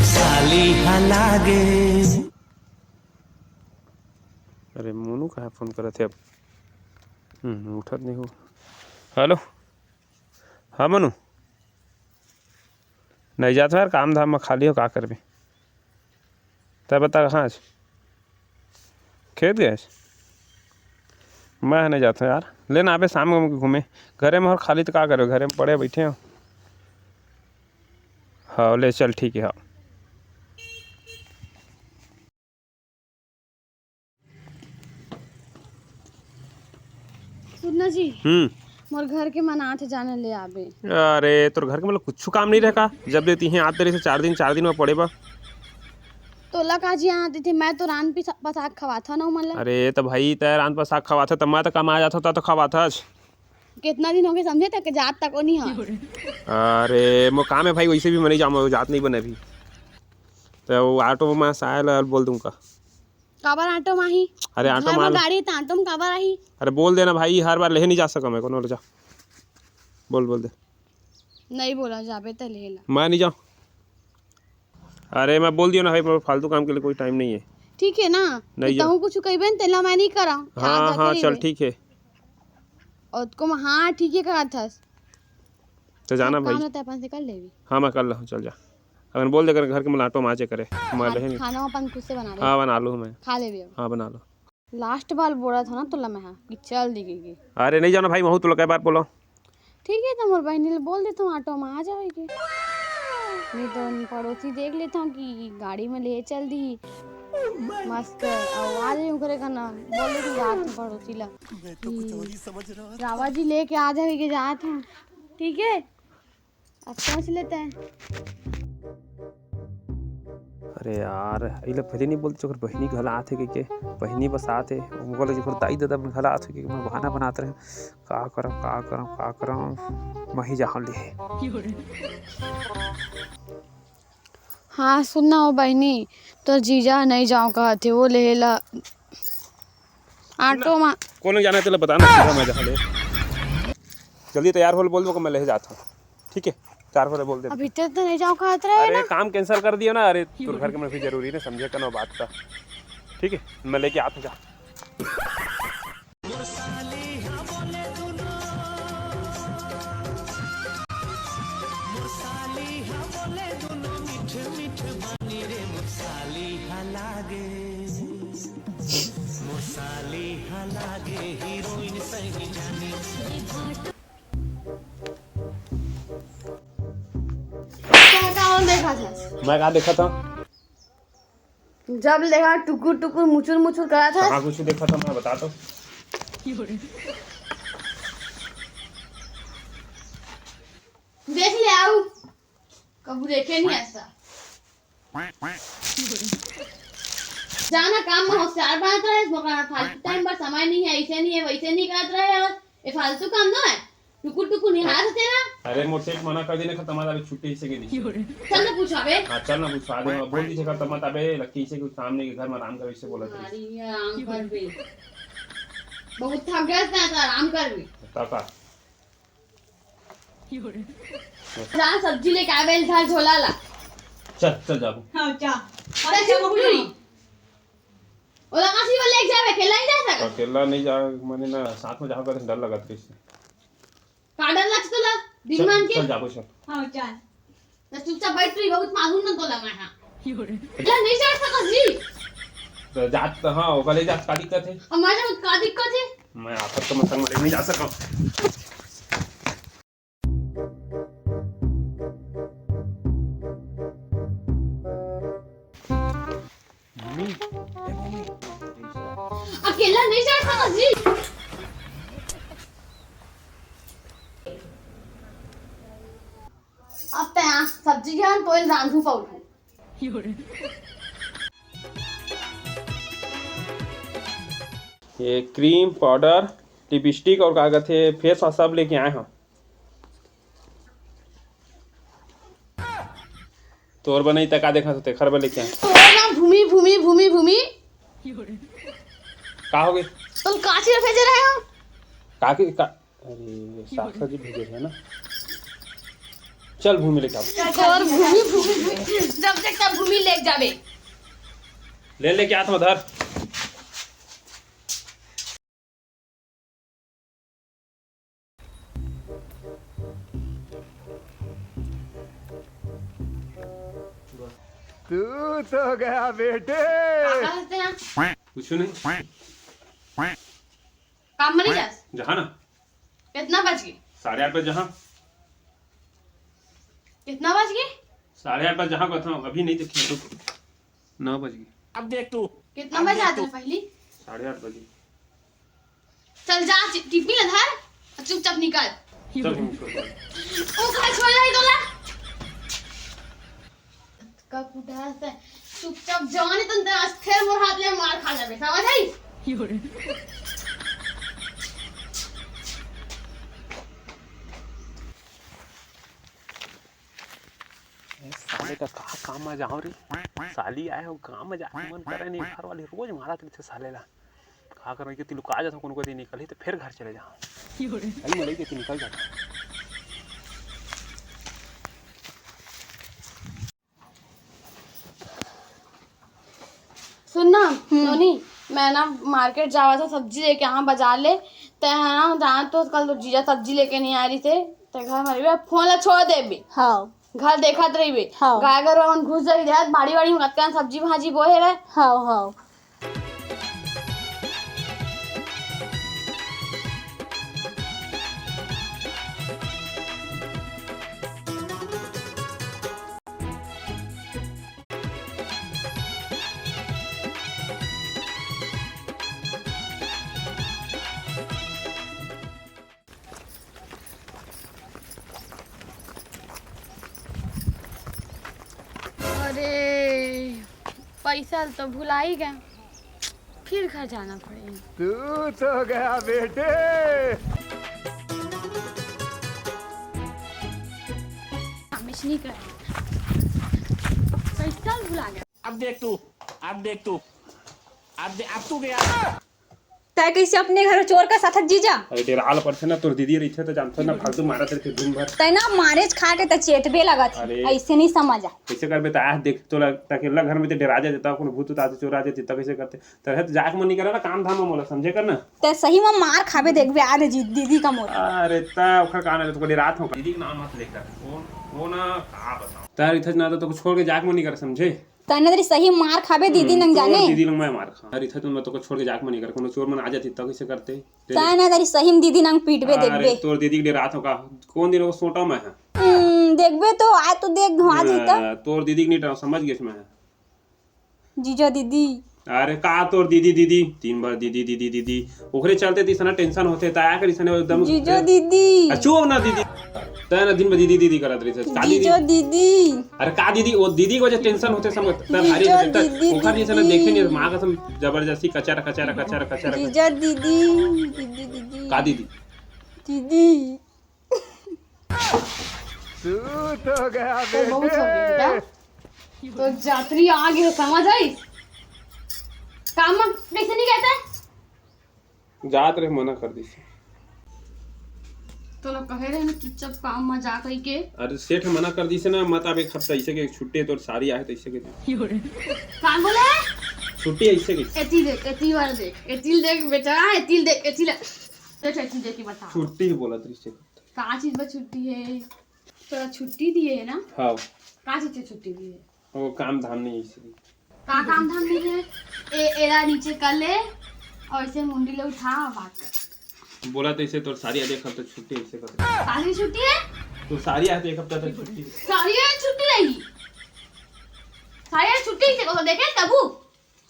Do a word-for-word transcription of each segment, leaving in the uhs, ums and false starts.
साली हा लागे। अरे मोनू कहाँ फोन करत हे अब? हम्म, उठत नहीं हो। हेलो, हाँ मोनू, नहीं जात हो यार, काम धाम में खाली हो, का करबे? तै बता, कहाँ आज? खेत गए? मैं नहीं जाता यार, लेना आबे शाम में घूमे। घरे में हो खाली तो का करो, घरे में पड़े बैठे हो। हाँ ले चल, ठीक है, हाँ। सुनना जी, हम्म। मोर घर के मन आथे, जाने ले आबे। अरे तोर घर के मतलब कुछ काम नहीं रहे का? जब ले तिहे आते रहे चार दिन, चार दिन में पड़े बा। तोला का जी आते थे, मैं तो रान पिसा-, पसाक खवाथा ना मन ला। अरे तो भाई तै रान पसाक खवाथा, तब मैं तो कमा जाता, तब तो खवाथा। कितना दिन हो गए समझे, तक जात तक नहीं है। अरे मो काम है भाई, वैसे भी मैं नहीं जाऊँ, जात नहीं बने अभी। तो वो ऑटो में सायल बोल दूंगा। काबर ऑटो में आही? अरे ऑटो घर में में गाड़ी त ऑटो में काबर आही? अरे बोल देना भाई, हर बार लेहे नहीं जा सका मैं, कोनो ले जा। बोल, बोल दे। नहीं बोला जाबे त ले ला। मैं नहीं जाऊँ। अरे मैं बोल दिया ना भाई, मेरे फालतू काम के लिए कोई टाइम नहीं है। ठीक है ना? नहीं तो जाऊँ। तहूँ कुछ कहिबे न, तेला मैं नहीं करा। हाँ, हाँ, चल ठीक है। और तुम हाँ ठीक है कहा था। तो जाना भाई। काम रहता है, अपन से कर लेवी। हाँ, मैं कर लूँ, चल जा। अगर बोल दे कर घर के मुलाटो माचे करे, मैं आज रहे नहीं। खाना अपन खुद से बना ले। हाँ, बना लूँ मैं। खा लेवी अब। हाँ, बना लो। लास्ट बार बोला था ना तोला मैं, हाँ, कि चल दी की। अरे नहीं जाना भाई, महू तोला कई बार बोला। ठीक है, तो मोर बहिनी ले बोल देता हूँ, ऑटो में आ जाएगी। नहीं तो पड़ोसी देख लेता हूँ कि गाड़ी में ले चल दी। मस्त आवाज है ओकरे का ना, बोल दे तू जात हूँ पड़ोसी ला कि रावा जी लेके आ जाएगी, जात हूँ। ठीक है, अब सोच लेते हैं। अरे यार, इला पहले नहीं बोलते, ओकर बहिनी घला आथे के, के बहिनी बस आथे, ओकर, ओकर दाई ददा मन घला आथे के, मैं बहाना बनात रहे, का करम, का करम, का करम, मही जाहूं ले। हाँ, सुन ना, ओ बहिनी, तोर जीजा नहीं जाऊँ कहत हे, वो लेहे ला ऑटो मा। कोनो जाना है, तेला बता ना, सीधा मैं जहाँ ले। जल्दी तैयार हो ले, बोल दो कि मैं ले जात हूँ, ठीक है? तैयार हो ले, बोल दे। अभी तक तो नहीं जाऊँ कहत रहे अरे ना। काम कैंसिल कर दियो ना, अरे तोर घर के मन भी जरूरी ना, समझे कनो बात का, ठीक है? मैं लेके आत हूँ, जा। तैं का देखत हस? मैं का देखत हूँ? जब लेगा टुकुर टुकुर मुचुर मुचुर करत हस। कहाँ कुछ देखत हूँ मैं, बता तो। देख ले आऊ, कबू देखे नहीं ऐसा। जाना काम में होशियार बनत रहे, मगर फालतू टाइम पर समय नहीं है, ऐसे नहीं है, वैसे नहीं करत रहे। और ये फालतू काम ना है, टुकुर टुकुर निहार होते ना। अरे मोर सेठ मना कर देने खत्म, अभी छुट्टी से के दी। चल ना पूछा बे। हाँ चल ना पूछा दे, बोल दीजिए खत्म मत अबे, लक्की से कुछ काम नहीं, घर में आराम कर, इससे बोला था। अरे ये आराम कर बे, बहुत थक गया था, तो आराम कर बे। तका जा सब्जी लेके आवे, इधर झोला ला। चल, चल जाबो। हाँ, जा। चल, चल, चल, चल। ओला काशी वाले एक जावे, अकेला नहीं जा सकत। अकेला नहीं जा, मैंने ना साथ में जाओ कर डर लगा था इससे। का डर लगता ला? दिन चल, मान के? चल जाबो, चल। हाँ, चल। तो चुपचाप बैठ रही, बहुत मालूम ना तो लगा है। ला, नहीं जा सकत जी। तो जात, हाँ, ओकर ले जात का दिक्कत है? अब मैं जाऊँ, का दिक्कत है? मैं आफत के मसन मरे नहीं जा सकता। मम्मी, ए मम्मी। अकेला नहीं जा सकत जी। अब तैं सब्जी घेन तो रांधू पाऊ। ये क्रीम, पाउडर, लिपस्टिक और का कहते फेस वॉश सब लेके आए हैं। तोर बनई त का देखा तो तेखर बर लेके आए। तोर ना भूमि, भूमि, भूमि, भूमि। का हो गई? तुम काची भेजे रहे हो? का के, का, अरे, साक्षात जी भेजे रहे ना। चल भूमि लेके आबो। तोर भूमि, भूमि, भूमि, जब देख तब भूमि लेके जाबे। ले, लेके आत हँव, धर। तू तो गया बेटे। का करत हस? कुछु नहीं। काम में नहीं जास? जहाँ ना। कितना बज गे? साढ़े आठ बजे जहाँ। कितना बज गे? साढ़े आठ बजे जहाँ कहत हँव, अभी नहीं देखे तो नौ बज गे। अब देख तू। कितना बजे आते हैं पहली? साढ़े आठ बजे। चल जा, चि-, टिप्पी ला धर, चुपचाप निकल। चल, हम छोड़ दे। ओ, कहाँ छोड़ जाई तोला? का कुटा से चुपचाप जाने तन, आज फिर मोर हाथ ले मार खा जाबे, समझ आई? ए, साले का, का काम में जाओ रे? साली आए हो, काम में जाके मन करे नहीं, घर वाली रोज मारत रहिथे साले ला। का करना कि तिलुका जाथों, कोनो कोती निकलही त फेर घर चले जाओ। अई में लइके निकल जाथों। सुन ना, हम्म। सोनी, मैं ना मार्केट जावा था सब्जी लेके, हाँ, बाजार ले। ते है ना, जाना तो कल तो जीजा सब्जी लेके नहीं आ रही थे, ते घर में रहिबे, फोन ला छोड़ देबे। हाँ। घर देखत रहिबे। हाँ। गाय गरु मन घुस जाही, देखत बाड़ी वाड़ी में कतका सब्जी भाजी बोए हवय। हाँ, हाँ। अरे, पैसा तो भुला ही गया, फिर घर जाना पड़ेगा। तू तो गया बेटे। काम नहीं कर, पैसा भुला गया। अब देख तू, अब देख तू, अब दे-, अब तू गया। तै कइसे अपने घर चोर का साथ जीजा? अरे डेराल परथे ना, तोर दीदी रहिथे त जानथस ना, फालतू मारत रहिथे दिन भर। तै ना मारेच खा के त चेतबे लगत हे। अरे। अइसे नहीं समझ आ। कइसे करबे त आज देख तोला, ताकि अल्ला घर में त डेरा जा देता, कोनो भूत उत आथे, चोर आ जाथे, त कइसे करते? तैं त जाके मन नहीं करे ना काम धाम में मोला, समझे कर ना। तै सही में मार खाबे देखबे आज जी-, दीदी का मोर। अरे त ओखर का ना, तोको डेरात हो। दीदी के नाम मत लेकर। वो, वो ना का बताओ। तैं रहिथस ना त तोको छोड़ के जाके मन नहीं करे, समझे? तैं ना तेरी सही मार खाबे, दीदी हम्म, नंग तोर जाने। दीदी नंग मैं मार खा। अरे, इतना तो मैं तोको छोड़ के जाके मन नहीं कर, कोनो चोर मन आ जाती, तब कइसे करते? तैं ना तेरी सही में दीदी नंग पीटबे, अरे, देखबे। तोर दीदी के डेरात हो का? कौन दिन वो सोटा मैं है? हम्म, देखबे तो, आय तो देख, धुआं जीता। हाँ, तोर दीदी के नहीं डराव, समझ गेस मैं। जीजा दीदी। अरे, का तोर दीदी, दीदी? तीन बार दीदी, दीदी, दीदी। ओकरे चलते त इसना tension होथे, त आया कर इसने एकदम जीजो दीदी। आ, चुप ना दीदी। तै ना दिन में दीदी, दीदी करत रहिथे। का दीदी? जीजो दीदी। अरे का दीदी, वो दीदी के वजह tension होथे समझ। तै भारी जीजो होथे, तै दीदी, ओखर जैसे ना दीदी। देखे नहीं, माँ कसम जबरदस्ती कचर, कचर, कचर, कचर, कचर। जीजो दीदी, दीदी, दीदी। का दीदी? दीदी। तू तो गया तो बहुत हो गया बेटे। बेटा। तो जात्री आ गई, समझ आई? काम में कैसे नहीं कहता है? जात रहे, मना कर दिस। तो लोग कहे रहे ना, चुपचाप काम में जा कही के। अरे सेठ मना कर दिस ना, मत अब एक हफ्ता ऐसे के छुट्टी है, तोर सारी आहे तो ऐसे के। का बोले? छुट्टी ऐसे के। एती देख, एती वाला देख, एती देख बेटा, एती देख, एती ले। देख, एती देख के बता। छुट्टी ही बोला तरी से। का चीज बा छुट्टी है? तोरा छुट्टी दिए है ना? हाँ। का चीज के छुट्टी दिए है? वो काम धाम नहीं है इसलिए। का काम धाम नहीं है? ए, एला नीचे कर ले और इसे मुंडी ले उठा, बात कर। बोला तो इसे तोर सारी आधी एक हफ्ता छुट्टी है, इसे कर। सारी छुट्टी है? तो सारी आधी एक हफ्ता तक छुट्टी है। सारी है छुट्टी रहेगी। सारी है छुट्टी, इसे को देखे तबू।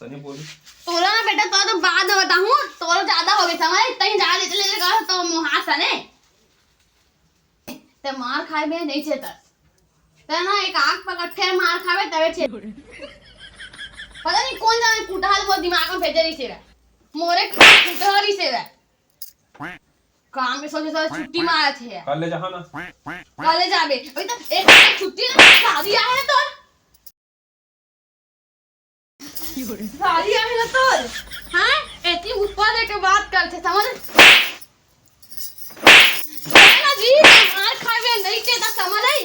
तने बोली। तोला ना बेटा, तोला तो बाद में बताहूँ, तोला ज्यादा हो गया समझ, कहीं जा ले, ले, ले, तो मुहासा ने। ते मार खाए में नहीं चेतस। ते ना एक आग पकड़ के मार खावे तबे चेत। पता नहीं कौन जाने कुटहल मोर दिमाग में भेजे रही सेवा। मोरे कुटहल ही सेवा। काम में सोचे सोचे छुट्टी मारत है। कल ले जहाँ ना। कल ले जाबे। अभी तो एक छुट्टी ना, शादी आहे ना तोर। सारी आहे ना तोर, हाँ? एती ऊपर लेके बात करथे, समझ? ना जी, मार खावे नहीं के, त समझ आई?